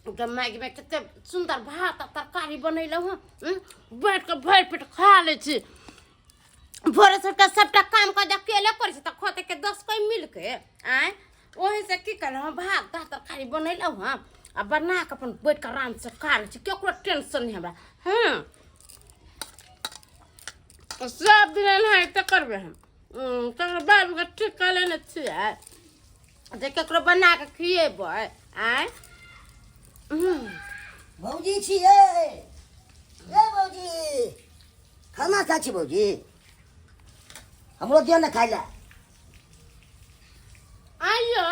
गे माय गे माय, कते सुन्दर भात आ तरकारी बनेलहुँ हँ। बैठ कऽ भरि पेट खा लै छी। भोरे से उठिके सबटा काम काज अकेले करै छी तऽ खोते के 10 कोइ मिलके आँय। ओही से की केलहुँ, भात दालि तरकारी बनेलहुँ हँ आ बना कऽ अपन बैठ कऽ आराम से खा लै छी। केकरो टेंशन नहि हमरा। हँ, सब दिन एनाहिते करबै हम। तकर बाबूके ठीक कऽ लेने छियै जे केकरो बना कऽ खिएबै आँय। भौजी छियै ए भौजी, खाना खाइ छी भौजी? हमरो दियौ ने खाइ लए। आइयो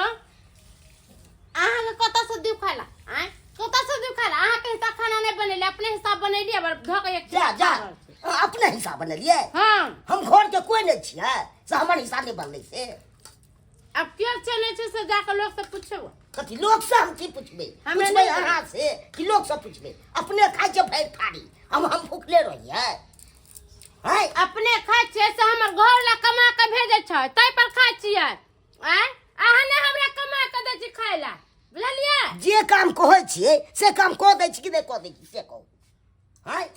अहाँके कतऽसँ दियौ खाइ लए आँय? कतऽसँ दियौ खाइ लए? अहाँके हिसाब खाना नहि बनेलियै, अपने हिसाब बनेलियै, बड़ धऽ कऽ एक जा जा, अहाँ अपने हिसाब बनेलियै? हँ। हम घरके कोइ नहि छियै से हमर हिसाब नहि बनलै से? आब के चलै छै से जाकऽ लोक से पूछू। कथी लोक से हम की पूछबै? हमे पूछबै नहि अहाँ से कि लोक से पूछबै? अपने खाइ छै भरि थारी, हम भुखले रहियै हैं? अपने खाइ छियै से हमर घर ला कमा कऽ भेजै छै ताहि पर खाइ छियै आँय। अहाँ नहि हमरा कमा कऽ दै छी खाइ ला, बुझलियै? जे काम कहै छियै से काम कऽ दै छी कि नहि कऽ दै छी से कहू हैं?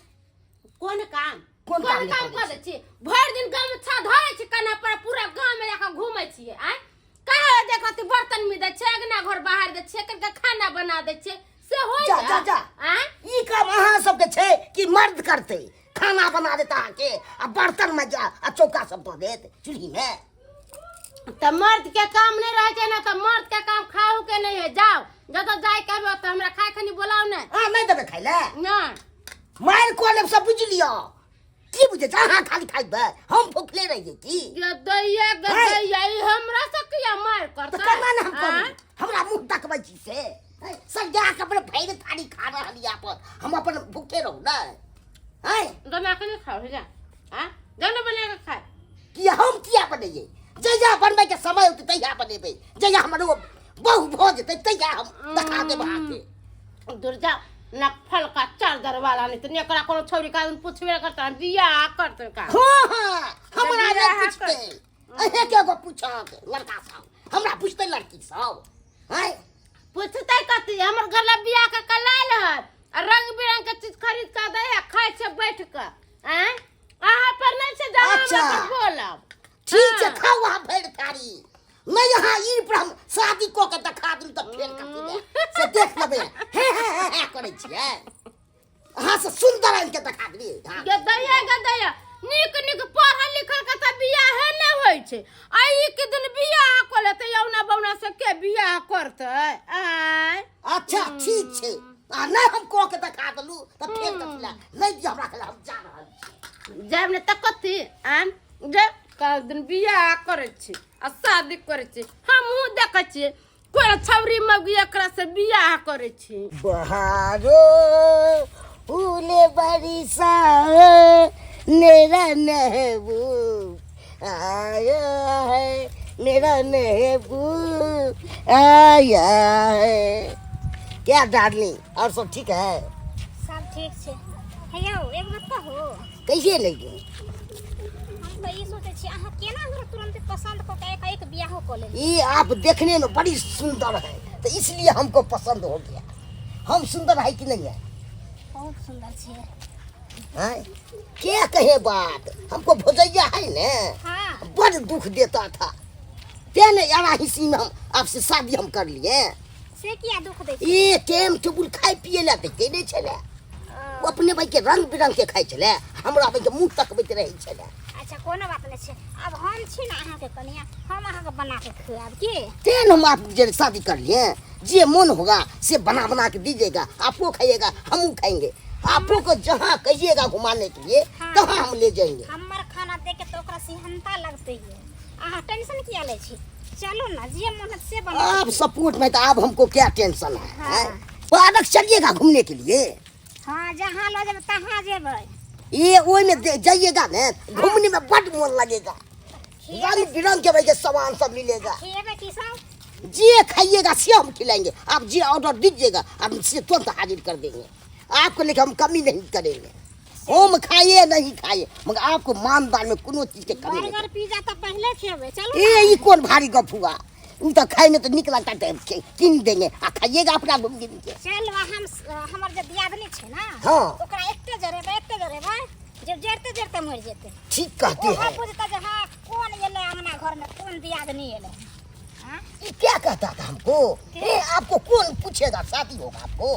कोन काम? कोन कोन काम नहि काम कऽ कऽ दै छी? भरि दिन गमछा धरै छी कन्हा पर, पूरा गाँव में जाकऽ घूमै छियै आँय। कहाँ देखत बर्तन में दै छै, अगना घर बाहर दै छै, कनिका खाना बना दै छै से होइ जा, जा, जा। आँय? ई काम अहाँ सबके छै कि मर्द करतै? खाना बना देत अहाँके आ बर्तन में जा आ चौका सब दऽ देत चूल्ही में? तऽ मर्द के काम नहि रहै छै ने, तऽ मर्द के काम खाहू के नहि है। जाओ जतऽ जाय के हेबे ओतऽ हमरा खाय खनी बोलाउ ने। अहाँ नहि देबै खाय लए? नहि। मारि कऽ लेब सब, बुझि लिअ। की बुझै छै अहाँ खाली खाइबै, हम भुखले रहियै की? गदैया गदैया, ई हमरा से किया मारि तऽ करतै? केना ने हम करू? आँय? हमरा मुँह तकबै छी से हैं? सरिया के अपने भरि थारी खा रहल यऽ अपन, हम अपन भूखे रहू ने हैं? बना के नहि खाओ जा आ जाओ ने बना के खाए। कि हम किया बनैयै? जहिया बनबै के समय औतै तहिया बनेबै। जहिया हमर ओ बहु भऽ जेतै तहिया हम देखा देब अहाँके। दूर जाओ नफल का चार्जर वाला, नहीं तो एकरा कोनो छौरी का पूछबे करता बियाह करते का। हाँ हाँ, हमरा बियाह नहि पूछतै, अहें के एगो पूछत लड़का सब, हमरा पूछतै लड़की सब हैं? पूछते कथी, हमर घर ला बियाह के कलायल है आ रंग बिरंग के चीज खरीद के दै है, खाइ छै बैठ के आँय। अहाँ पर नहीं छै जहाँ हमरा अच्छा। पर बोलब। ठीक छै। हाँ। खाउ अहाँ भरि थारी, नहि अहाँ ई पर हम शादी कऽ के देखा देलहुँ तऽ फेर कथी लए से देख लेबै। हे हे हे हे करै छियै, अहाँ से सुन्दर आनि के देखा देबै। हाँ। गदैया गदैया, नीक नीक पढ़ल लिखल के तऽ बियाहे नहि होइ छै आ ई के दिन बियाह कऽ लेतै औना बौना से के बियाह करतै आँय? अच्छा ठीक छै, आ नहि हम कऽ के देखा देलहुँ तऽ फेर कथी लए नहि दिअ हमरा खाय लए, हम जा रहल छी। जायब ने तऽ कथी आँय? जे काल दिन बियाह करै छी आ शादी करै छी, हमहूँ देखै छियै कोन छौरी मौगी एकरा से बियाह करै छी। बहारो फूल बरसा मेरा महबूब आया है, मेरा महबूब आया है। क्या डार्लिंग, और सब ठीक है? सब ठीक छै। हे यौ, एक बात कहू? कैसे लगी? हम तऽ ई सोचै छी अहाँ केना हमरा तुरंत पसंद कऽ के एकाएक बियाहो कऽ लेली? ये आप देखने में बड़ी सुंदर है तो इसलिए हमको पसंद हो गया। हम सुंदर है कि नहीं है? बहुत सुंदर छियै। हैं? क्या कहे बात, हमको भोजैया है ने। हाँ। बड़ दुख देता था, ते ने यारा हिसी में हम आपसे शादी हम कर लिए। से किया दुख दै छै? ये टाइम टेबुल खाय पिए ला देते नहीं छले, ओ अपने भाई के रंग बिरंग के खाइ छले, हमरा भाई के मुंह तकबैत रहै छले। अच्छा कोनो बात नहि छै, आब हम छी ने अहाँके कनिया, हम अहाँके बना के खुआब की? तेन हम आप जे शादी कर लिए, जे मन होगा से बना बना के दीजिएगा, आपको खाइएगा हमू खाएंगे। आपको को जहाँ कहिएगा घुमाने के लिए। हाँ। तहाँ हम ले जाएंगे। हमर खाना देख के तो ओकरा सिहनता लगतै ये। अहाँ टेंशन किया लै छी? चलू ना, जे मन होत से बना आप सपोर्ट में तो अब हमको क्या टेंशन है? हाँ। हैं? पार्क चलिएगा घूमने के लिए? हाँ, जहाँ लऽ जेबै तहाँ जेबै। ये ओई में जाइएगा ने, घूमने में बड़ मन लगेगा, रंग बिरंग के भाई के सामान सब मिलेगा। खिएबै की सब? जे खाइएगा से हम खिलाएंगे, आप जे ऑर्डर दीजिएगा हम से तुरंत हाजिर कर देंगे। आपको लेके हम कमी नहीं करेंगे, हम खाइए नहीं खाइए मगर आपको मानदान में कोनो चीज के कमी नहीं। बर्गर पिज्जा तऽ पहिले खेबै, चलू। ए ई कोन भारी गप हुआ? उ तो खाए में तो निक लगता है, तो कीन देंगे आ खाइएगा अपना घूम घूम के। चल हम हमर जे दियादनी छै ना, हाँ। ओकरा एते जरेबै, एते जरेबै जे जरते जरते मरि जेतै। ठीक कहते ओहो हैं। बुझतै जे हाँ कोन एलै अंगना घर में, कोन दियादनी एलै। हाँ? ये क्या कहता था हमको? ए, आपको कौन पूछेगा, शादी होगा आपको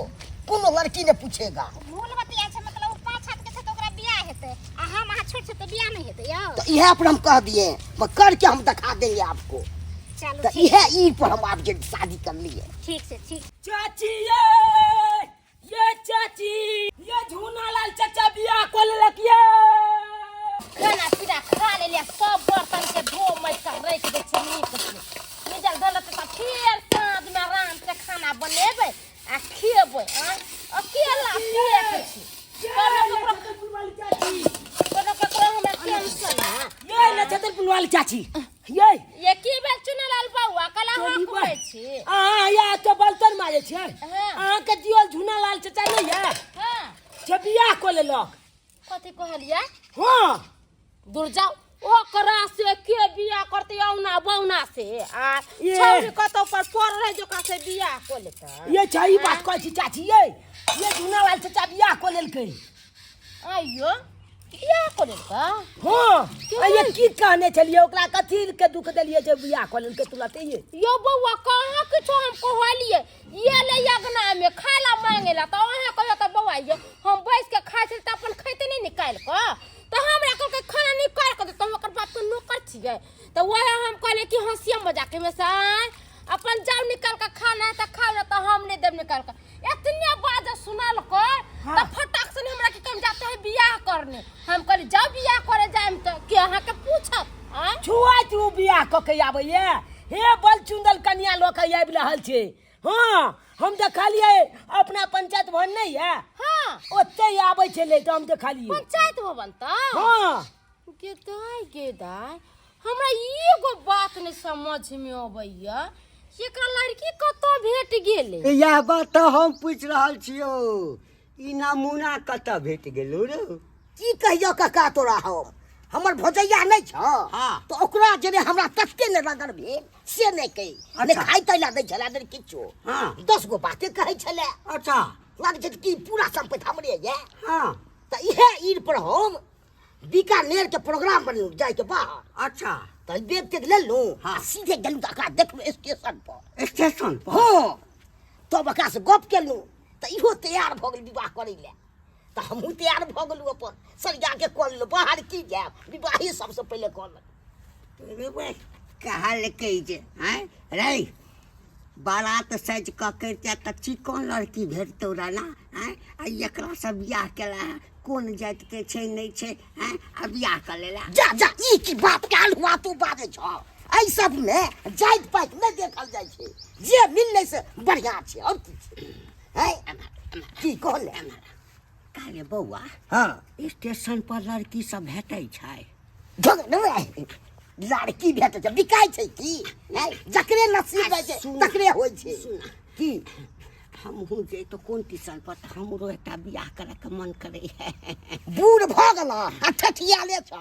कोनो लड़की ने पूछेगा। भूल बतिया छै, मतलब ओ 5 हाथ के छै तऽ ओकरा बियाह हेतै आ हम अहाँ छोट छै तऽ बियाह नहि हेतै यौ। तो यह पर हम कह दिए, मैं करके हम दिखा देंगे आपको। चलू तो ठीक। यह ई पर हम आपके शादी कर लिए। ठीक छै, ठीक। चाची ये, ये चाची ये झूना लाल चाचा बियाह कऽ लेलक ये। खाना पीना खा लेलियै, सब बर्तन के धो मजि कऽ राखि दै छियै नीक से। निजल धोलक तऽ फेर साँझमे आराम से खाना बनेबै आ खेबै। आँय अकेला पेट छी, कोनो ककरो, कोनो ककरो हमरा टेंशन है। ये नक्षत्रपुर वाली चाची ये। ये की भेल चुनलाल बौआ, कला चोरी हाँकबै छी? अहाँ या तो बर्तन मारै छियै? हाँ। अहाँके दियल झूना लाल चाचा नहि ये? हाँ। से बियाह कऽ लेलक। कथी कहलियै? हाँ। दूर जाओ, ओकरा से के बियाह करते औना बौना से? आ ये। छौरी कतौ पर पड़ रहे जो ओकरा से बियाह कऽ लेतै। ये छै ई बात कहै छी चाची ये, ये झूना लाल चाचा बियाह कऽ लेलकै। आइयो बियाह कऽ लेलकै? हाँ। आ ये की कहने छलियै ओकरा, कथी के दुख देलियै जे बियाह कऽ लेलकै तुरते ये? यो बौआ कहाँ किछो हम कहलियै, ये ले अगना में खाय ला मांगे ला तऽ अहाँ कहियो तऽ बौआ यो हम बैस के खाइ छली तऽ अपन खैते नहि निकालि कऽ, तऽ हमरा कहलकै खाना निकालि कऽ दे, तऽ हम ओकर बाप के नौकर छियै? तऽ वएह हम कहलियै कि हँसिया मजाक में से आँय अपन जाउ निकाल कऽ खाना है तऽ खाउ, ना तऽ हम नहि देब निकाल कऽ। एतने बात सुनलकै तऽ फटाक से हमरा की कम जाते है बियाह करने। हम कहली जाउ बियाह करे जायम तऽ के अहाँके पूछत? आँय छुआइत उ बियाह कऽ के आबैया, हे बल चुंदल कनिया लऽ के आबि रहल छै। हाँ हम देखलियै अपना पंचायत भवन नहि है? हाँ। ओते आबै छलै तऽ हम देखलियै। पंचायत भवन तऽ? हाँ। गे दाय गे दाय, हमरा एगो बात नहि समझ में अबैया, एकरा लड़की कतऽ भेट गेलै? इएह बात तऽ हम पूछि रहल छियौ, ई नमूना कतऽ भेट गेलौ रौ? की कहियो काका तोरा, हम हमर भौजैया नहि छौ? हाँ। तऽ ओकरा जेने हमरा तते ने रगड़ भेल से नहि कही, नहि अच्छा। खाइ तै ला दै छलै नहि किछो। हाँ। 10 गो बाते कहै छलै। अच्छा। लागै छै कि पूरा सम्पत्ति हमरे ये। हाँ। तऽ इएह ईर पर हम बीकानेर के प्रोग्राम बनेलहुँ जाय के बाहर। अच्छा। तऽ बैग तेग लेलहुँ। हाँ। आ सीधे गेलहुँ तऽ एकरा देखलहुँ स्टेशन पर। स्टेशन पर? हाँ। तब एकरा से गप केलहुँ तऽ इहो तैयार भऽ गेल विवाह करै लए, तऽ हमहूँ तैयार भऽ गेलहुँ, अपन सरिया के कऽ लेलहुँ। बाहर की जायब, विवाहे सबसँ पहिले कऽ लेलहुँ। रे बे, कहलकै जे आँय रे बारात सजि कऽ करिते तऽ चिकन लड़की भेटतौ रे ना, आँय आ एकरा से बियाह केला है, कोन जातिके छै नहि छै, आँय आ बियाह कऽ लेला। जा जा, ई की बात काल हुआ तू बाजै छौ? एहि सबमे जाति पाति नहि देखल जाइ छै, जे मिललै से बढ़िआँ छै, आओर की छै? हैं की कहले? काले बौआ। हाँ। स्टेशन पर लड़की सब भेटै छै? लड़की भेटै छै, बिकाइ छै की? हैं, जकरे नसीब रहै छै सुन। तकरे होइ छै। सुन। की? हमहूँ जैतो कोन टिशन पर तऽ हमरो एकटा बियाह करैके मन करैए। बूढ़ भऽ गेल आ ठठियाले छ,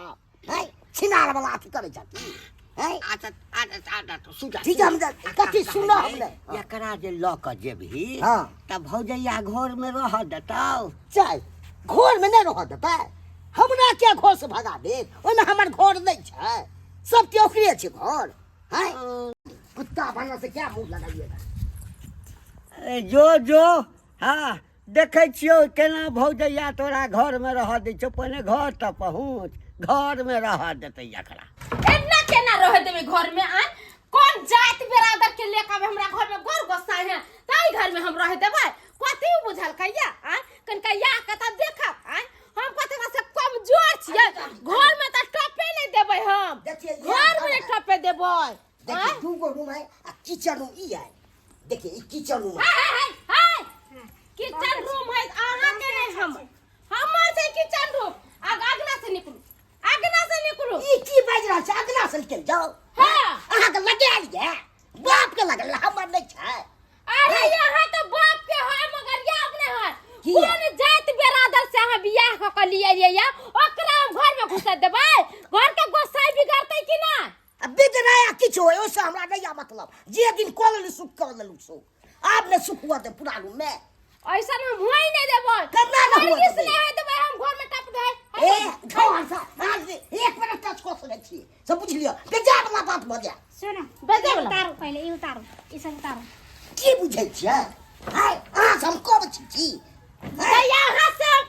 हैं छिनार वाला अथी करै छ की? हैं? अच्छा अच्छा अच्छा, सुन। ठीक है, हम कथी सुनऽ हम नहि। एकरा जे लऽ कऽ जेबही हाँ। तऽ भौजैया घरमे रहऽ देतौ? चल घरमे नहि रहऽ देतै? हमरा क्या घर से भगा देत? ओहिमे हमर घर नहि छै, सबके ओकरे छै घर। हैं कुत्ता बनला से क्या मुंह लगाइएगा? ए, जो जो, हाँ देखै छियौ केना भौजैया तोरा घरमे रहऽ दै छौ। पहिने घर तऽ पहुँच, घरमे रहऽ देतै एकरा? एना केना रह देबै घर में? आय कोन जाति बिरादर के लेके आबे हमरा घर में गोर गोसाई है ताहि घर में हम रह देबै? कथी बुझल कहिया? आय कनिका या के तऽ देखब। आय हम कथी से कमजोर छियै? घर में तऽ टपे नहि देबै हम। देखिए, ये घर में नहि टपे देबै। देखिए आँय? 2 गो रूम है आ किचन रूम ई है। देखिए ई किचन रूम है। हाय, हाय, हाय, किचन रूम है अहाँ के नहीं, हम हमर छै किचन रूम। आग अगना से निकलू, अगना से निकलू। ई की बाजि रहल छै? अगना से निकलि जाउ? हाँ। अहाँके लगायल ये बाप के लगल, हमर नहि छै। अरे यहाँ तो बाप के है मगर ये अपने है। की? कोन जाति बिरादर से अहाँ बियाह कऽ के लिए अलियै या ओकरा हम घर में घुसा देबै? घर के गोसाई बिगड़तै कि ना? आ विध नया किछु होय ओहिसँ हमरा नहि या मतलब। जे दिन कऽ लेलहुँ सुख कऽ लेलहुँ सुख, आब नहि सुख हुअ दे पूरा रूम में। ऐसा हम होई नहीं देबै। केना नहि हुअ हरगिज देबै? नहीं होय देबै हम घर में टप दे। ए घर से आज एक मिनट टच कऽ सकै छी सब, बुझि लिअ, बेजा वाला बात भऽ जाय। सुनो, बेजा ई वाला। उतारू पहिले, ई उतारू, ई सब उतारू। की बुझै छियै? आय अहाँ से हम कब छी छी? भैया, अहाँ से हम